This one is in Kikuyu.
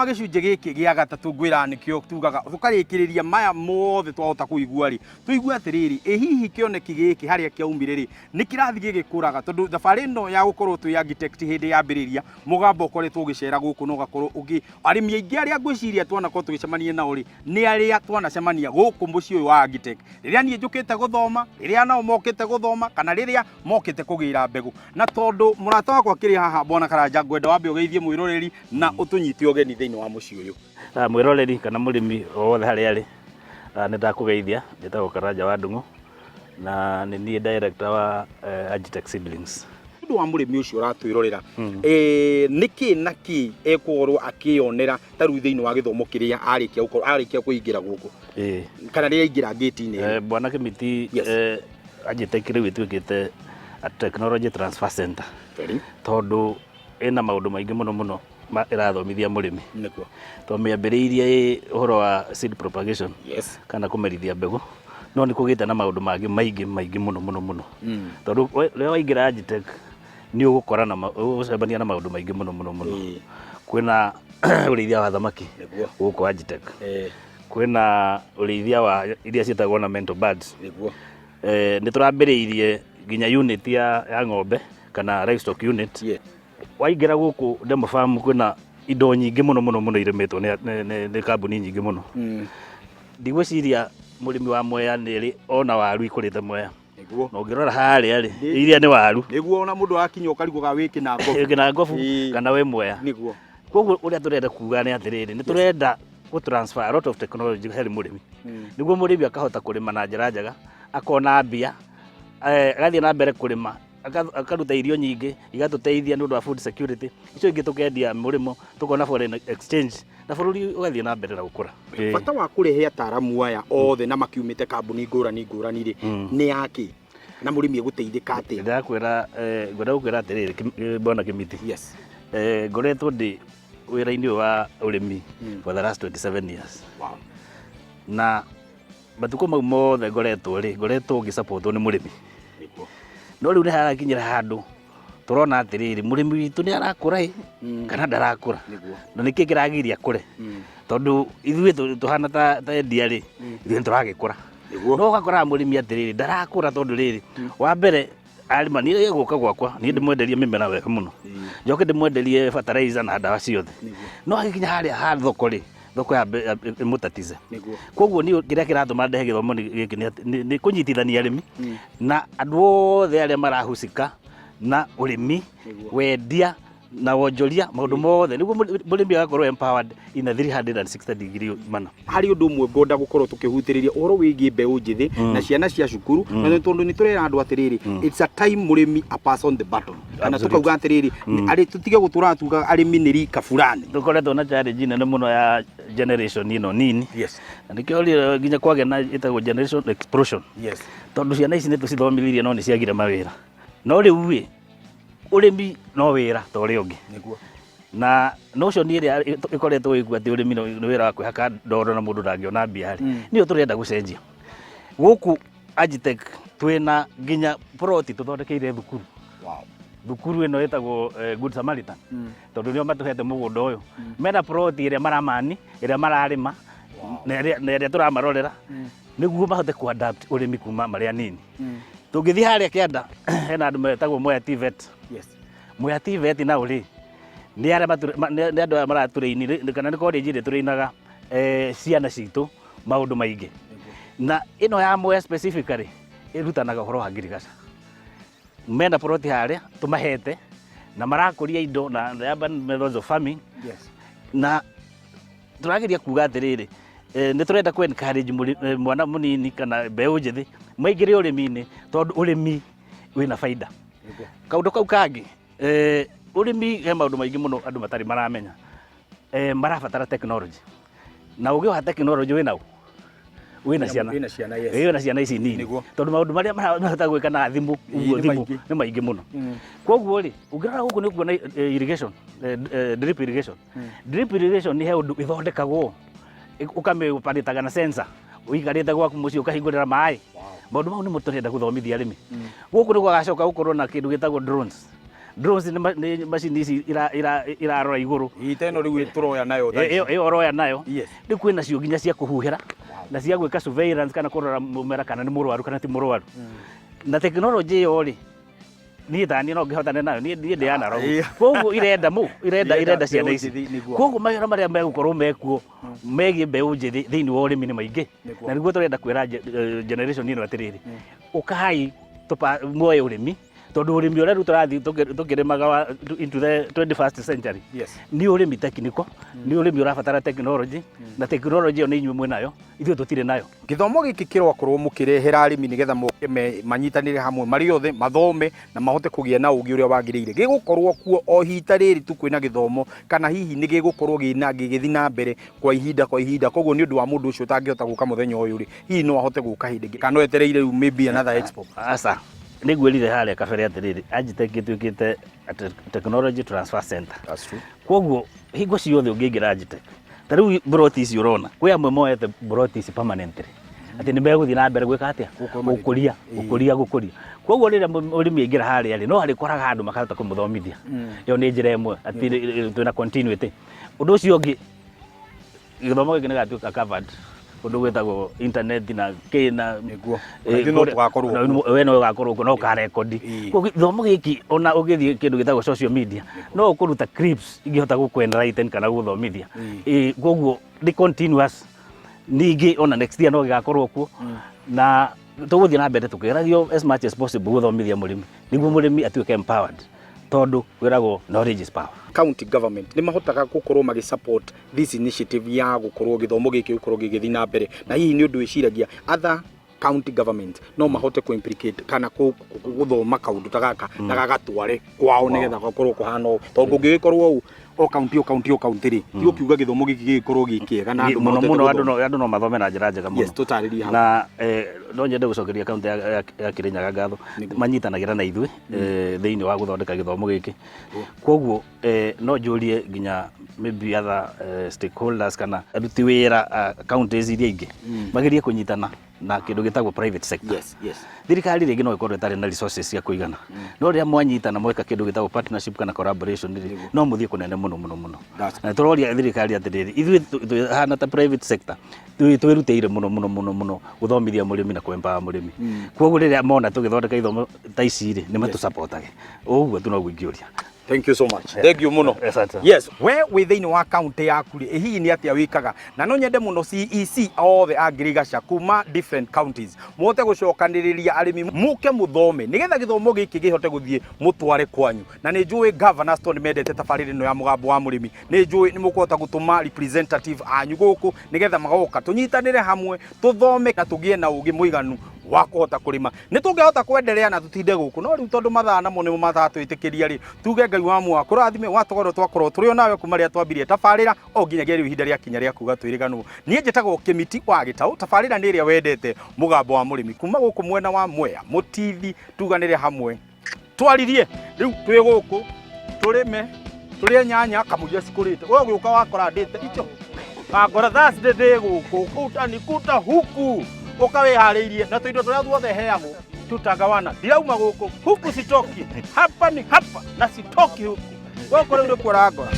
Wa gĩcunjĩ gĩkĩ gĩa gatatũ, ngwĩra nĩkĩo tugaga tũkarĩkĩrĩria maya mothe twahota kũigua rĩ, tũigue atĩrĩrĩ, ĩ hihi kĩoneki gĩkĩ harĩa kĩaumire rĩ, nĩ kĩrathiĩ gĩgĩkũraga? Tondũ thabarĩ ĩno ya gũkorwo twĩ architect, hĩndĩ yambĩrĩria mũgambo ũkoretwo ũgĩcera gũkũ na ũgakorwo ũngĩ arĩmi aingĩ arĩa ngwĩciria twanakorwo tũgĩcemania nao rĩ, nĩ arĩa twanacemania gũkũ mũciĩ ũyũ wa Agitech, rĩrĩa niĩ njũkĩte gũthoma, rĩrĩa nao mokĩte gũthoma, kana rĩrĩa mokĩte kũgĩra mbegũ. Na tondũ mũrata wakwa akĩrĩ haha, Bwana Karanja, ngwenda wambe ũgeithie mwĩroreri na ũtũnyite ũgeni thĩinĩ wa mũciĩ ũyũ. Mwĩroreri kana mũrĩmi o wothe harĩa arĩ, nĩ ndakũgeithia. Njĩtagwo Karanja wa Ndung'u na nĩ niĩ director wa Agitech Seedlings. Nĩ ũndũ wa mũrĩmi ũcio ũratwĩrorera, nĩ kĩ na kĩ ekũgorwo akĩyonera ta rĩu thĩinĩ wa gĩthomo kĩrĩa arĩkia gũkorwo arĩkia kũingĩra gũkũ kana rĩrĩa aingĩra ngĩti-inĩ ĩno? Bwana Kĩmiti, Agitech rĩu ĩtuĩkĩte a technology transfer center tondũ ĩna maũndũ maingĩ mũno mũno ĩrathomithia mũrĩmi. Twamĩambĩrĩirie ĩ ũhoro wa seed propagation kana kũmerithia mbegũ, no nĩ kũgĩte na maũndũ mangĩ maingĩ maingĩ mũno mũno mũno, tondũ rĩrĩa waingĩra Agitech nĩ ũgũkora na ũgũcemania na maũndũ maingĩ mũno mũno mũno. Kwĩna ũrĩithia wa thamaki gũkũ Agitech, kwĩna ũrĩithia wa iria ciĩtagwo ornamental birds. Nĩ tũrambĩrĩirie nginya unit ya ng'ombe kana livestock unit. Waingĩra gũkũ demo farm, kwĩna indo nyingĩ mũno mũno mũno irĩmĩtwo nĩ kambuni nyingĩ mũno. Ndigwĩciria mũrĩmi wa Mwea nĩ rĩ ona waru ikũrĩte Mwea. Na ũngĩrora harĩa rĩ, iria nĩ waru. Nĩguo, ona mũndũ akinya ũkarigwo ga wĩ kĩnangobu. Wĩ ngobu kana wĩ Mwea. Koguo ũrĩa tũrenda kuga nĩ atĩrĩrĩ, nĩ tũrenda gũ transfer a lot of technology harĩ mũrĩmi, nĩguo mũrĩmi akahota kũrĩma na njĩra njega, akona mbia, agathiĩ na mbere kũrĩma, akaruta irio nyingĩ igatũteithia nĩ ũndũ wa food security. Icio ingĩ tũkendia mũrĩmo, tũkona foreign exchange na bũrũri ũgathiĩ na mbere na gũkũra. Bata wa kũrehe ataramu aya othe na makiumĩte kambuni ngũrani ngũrani rĩ, nĩ yakĩ, na mũrĩmi egũteithĩka atĩa? Ndakwĩra, ngwenda gũkwĩra atĩrĩrĩ, Bwana Kĩmiti, ngoretwo ndĩ wĩra-inĩ ũyũ wa ũrĩmi for the last 27 years, na matukũ mau mothe ngoretwo rĩ, ngoretwo ngĩsupportwo nĩ mũrĩmi. No rĩu nĩ harakinyĩra handũ tũrona atĩrĩrĩ, mũrĩmi witũ nĩ arakũra ĩ kana ndarakũra? Na nĩkĩ kĩragiria akũre? Tondũ ithuĩ tũhana ta endia rĩ, ithuĩ nĩ tũragĩkũra. No ũgakoraga mũrĩmi atĩrĩrĩ, ndarakũra, tondũ rĩrĩ, wa mbere arĩma, niĩ egũka gwakwa, niĩ ndĩmwenderie mĩmera wega mũno, njoke ndĩmwenderie fertilizer na ndawa ciothe, no agĩkinya harĩa ha thoko rĩ, thoko yambe ĩmũtatize. Koguo niĩ kĩrĩa kĩratũma ndehe gĩthomo gĩkĩ nĩ atĩ- nĩ kũnyitithania arĩmi na andũ othe arĩa marahusika na ũrĩmi, wendia na wonjoria, maũndũ mothe, nĩguo mũrĩmi agakorwo empowered in a 360 degree manner. Harĩ ũndũ ũmwe ngwenda gũkorwo tũkĩhutĩrĩria, ũhoro wĩgiĩ mbeũ njĩthĩ na ciana cia cukuru, na nĩ tondũ nĩ tũrera andũ atĩrĩrĩ, it's a time mũrĩmi a pass on the baton, kana tũkauga atĩrĩrĩ, arĩ tũtige gũtũraga tugaga arĩmi nĩ rika fulani. Tũkoretwo na challenge nene mũno ya generation ĩno nini, na nĩkĩo rĩrĩa nginya kwagĩa na ĩtagwo generation explosion, tondũ ciana ici nĩ tũcithomithirie no nĩ ciagire mawĩra. No rĩu rĩ, ũrĩmi no wĩra ta ũrĩa ũngĩ. Na notion ĩrĩa ĩkoretwo ĩkuo atĩ ũrĩmi nĩ wĩra wa kwĩhaka ndoro na mũndũ ndangĩona mbia rĩ, nĩyo tũrenda gũcenjia. Gũkũ Agitech twĩna nginya plot tũthondekeire thukuru. Thukuru ĩno ĩtagwo Good Samaritan, tondũ nĩo matũhete mũgũnda ũyũ. Mena plot ĩrĩa maramani, ĩrĩa mararĩma, na ĩrĩa tũramarorera nĩguo mahote ku adapt ũrĩmi kuma marĩ anini. Tũngĩthiĩ harĩa kĩanda, hena andũ metagwo Mwea TVET. Mwea TVET nao rĩ, nĩ arĩa nĩ andũ aya maratũrĩini kana nĩ college ĩrĩa tũrĩinaga ciana citũ maũndũ maingĩ. Na ĩno ya Mwea specifically ĩrutanaga ũhoro wa ngirigaca. Mena plot harĩa tũmahete na marakũria indo na the urban methods of farming. Na tũrageria kuga atĩrĩrĩ, nĩ tũrenda kũ encourage mwana mũnini kana mbeũ njĩthĩ maingĩre ũrĩmi-inĩ, tondũ ũrĩmi wĩna baida. Kaũndũ kau kangĩ, ũrĩmi he maũndũ maingĩ mũno andũ matarĩ maramenya. Marabatara technology, na ũgĩ wa technology wĩna wĩna ciana. Wĩna ciana, yes. Wĩna ciana ici nini, tondũ maũndũ marĩa marahota gwĩka na thimũ ũguo nĩ thimũ maingĩ. Nĩ maingĩ mũno. Koguo rĩ, ũngĩrora gũkũ nĩ ũkuona irrigation, drip irrigation. Drip irrigation nĩ he ũndũ ĩthondekagwo, ũkamĩoperataga na sensor ũikarĩte gwaku mũciĩ, ũkahingũrĩra maĩ. Maũndũ mau nĩmo tũrenda gũthomithia arĩmi. Gũkũ nĩ gwagacoka gũkorwo na kĩndũ gĩtagwo drones. Drones nĩ macini ici irarora igũrũ. Ita ĩno rĩu tũroya nayo thaa ici. Ĩyo ũroya nayo. Rĩu kwĩna cio nginya cia kũhuhĩra na cia gwĩka surveillance kana kũrora mũmera kana nĩ mũrwaru kana ti mũrwaru. Na tekinoronjĩ ĩyo rĩ, niĩ taniĩ no ngĩhotane nayo, niĩ ndĩ analog. Koguo irenda mũ irenda irenda ciana mbeũ ici. njĩthĩ, nĩguo. Koguo mawĩra marĩa megũkorwo mekuo megiĩ mbeũ njĩthĩ thĩinĩ wa ũrĩmi nĩ maingĩ. Na nĩguo tũrenda kwĩra generation ĩno atĩrĩrĩ, ũkai muoe ũrĩmi, tondũ ũrĩmi ũrĩa rĩu tũrathiĩ tũkĩrĩmaga wa into the 21st century nĩ ũrĩmi technical, nĩ ũrĩmi ũrabatara technology, na technology ĩyo nĩ inyuĩ mwĩ nayo, ithuĩ tũtirĩ nayo. Gĩthomo gĩkĩ kĩrokorwo mũkĩrehera arĩmi nĩgetha moke manyitanĩre hamwe marĩ othe, mathome na mahote kũgĩa na ũgĩ ũrĩa wagĩrĩire. Gĩgũkorwo kuo o hita rĩrĩ tu kwĩna gĩthomo, kana hihi nĩ gĩgũkorwo gĩgĩthiĩ na mbere kwa ihinda kwa ihinda? Koguo nĩ ũndũ wa mũndũ ũcio ũtangĩhota gũka mũthenya ũyũ rĩ, hihi no ahote gũka hĩndĩ ĩngĩ, kana no etereire rĩu maybe another expo? Aca, nĩ ngwĩrire harĩa kabere atĩrĩrĩ, Agitech ĩtuĩkĩte a technology transfer center. That's true. Koguo hingo ciothe ũngĩingĩra Agitech, ta rĩu mburoti ici ũrona, kwĩ amwe moete mburoti ici permanently, atĩ nĩ megũthiĩ na mbere gwĩka atĩa? Gũkorwo magĩthiĩ. Gũkũria, gũkũria, gũkũria. Koguo rĩrĩa mũrĩmi aingĩra harĩa rĩ, no arĩkoraga andũ makahota kũmũthomithia. Ĩyo nĩ njĩra ĩmwe, atĩ twĩna continuity. Ũndũ ũcio ũngĩ, gĩthomo gĩkĩ nĩ gĩgatuĩka covered kũndũ gwĩtagwo internet na kĩ na Nĩguo. Na ithuĩ no tũgakorwo kuo. We no ũgakorwo kuo, no ũkarekondi. Koguo gĩthomo gĩkĩ ona ũgĩthiĩ kĩndũ gĩtagwo social media, no ũkũruta clips ingĩhota gũkũ enlighten kana gũgũthomithia. Koguo nĩ continuous. Ningĩ ona next year no gĩgakorwo kuo, na tũgũthiĩ na mbere tũkĩgeragio as much as possible gũthomithia mũrĩmi, nĩguo mũrĩmi atuĩke empowered, tondũ kwĩragwo knowledge is power. County government nĩ mahotaga gũkorwo magĩ support this initiative ya gũkorwo gĩthomo gĩkĩ gũkorwo gĩgĩthiĩ na mbere, na hihi nĩ ũndũ wĩciragia other county government no mahote kũ implicate kana gũthoma kaũndũ ta gaka na gagatware kwao nĩgetha gakorwo kũhana ũũ? Tondũ kũngĩgĩkorwo ũũ o county o county o county rĩ, ti ũkiuga gĩthomo gĩkĩ gĩgĩkorwo gĩ kĩega na andũ mũno mahotete mũno andũ gũthoma. No andũ no mathome na njĩra njega mũno. Yes, tũtarĩrie hau. Na no nyende gũcokeria kaunti ya Kirinyaga ngatho, manyitanagĩra na ithuĩ thĩinĩ wa gũthondeka gĩthomo gĩkĩ. Koguo no njũrie nginya maybe other stakeholders kana aruti wĩra a counties iria ingĩ magerie kũnyitana na kĩndũ gĩtagwo private sector. Thirikari rĩngĩ no ĩkorwo ĩtarĩ na resources cia kũigana, no rĩrĩa mwanyitana mweka kĩndũ gĩtagwo partnership kana collaboration rĩ, no mũthiĩ kũnene mũno mũno mũno. That's Na tũroria thirikari atĩrĩrĩ, ithuĩ twĩhana ta private sector, twĩrutĩire mũno mũno mũno mũno gũthomithia mũrĩmi na kũ-empower mũrĩmi. Koguo rĩrĩa mona tũgĩthondeka ithomo ta ici rĩ, nĩ matũsupportage. Ũguo tu noguo ingĩũria. Thank you so much. Thank you mũno. Asante. Yes, we wĩ thĩinĩ wa kaunti yaku rĩ, ĩ hihi nĩ atĩa wĩkaga? Na no nyende mũno CEC othe a ngirigaca kuma different counties mũhote gũcokanĩrĩria arĩmi, mũke mũthome nĩgetha gĩthomo gĩkĩ kĩhote gũthiĩ mũtware kwanyu. Na nĩ njũĩ governors tondũ nĩ mendete tabarĩra ĩno ya mũgambo wa mũrĩmi, nĩ njũĩ nĩ mũkũhota gũtũma representative anyu gũkũ nĩgetha magoka tũnyitanĩre hamwe, tũthome na tũgĩe na ũgĩ mũiganu wa kũhota kũrĩma. Nĩ tũngĩhota kwenderea na tũtinde gũkũ, no rĩu tondũ mathaa namo nĩmo matatwĩtĩkĩria rĩ, tuge Ngai wa muoyo akũrathime. Watũkorwo twakorwo tũrĩ o nawe kuma rĩrĩa twambirie tabarĩra o nginyagia rĩu ihinda rĩakinya rĩa kuga twĩrĩganwo. Niĩ njĩtagwo Kĩmiti wa Gĩtaũ, tabarĩra nĩ ĩrĩa wendete, mũgambo wa mũrĩmi, kuma gũkũ mwena wa Mwea Mũtithi. Tuganĩre hamwe, twaririe rĩu twĩ gũkũ tũrĩme tũrĩe nyanya kamũira cikũrĩte. We ũgĩũka wakora ndĩte icho wakora Thursday ndĩ gũkũ kuta ni kuta huku ũka wĩharĩirie na tũindo tũrĩa tuothe heagwo tutagawana. Ndirauma gũkũ huku, sitoki hapa ni hapa na sitoki huku gũkũ. Rĩu nĩkuo ũrangora.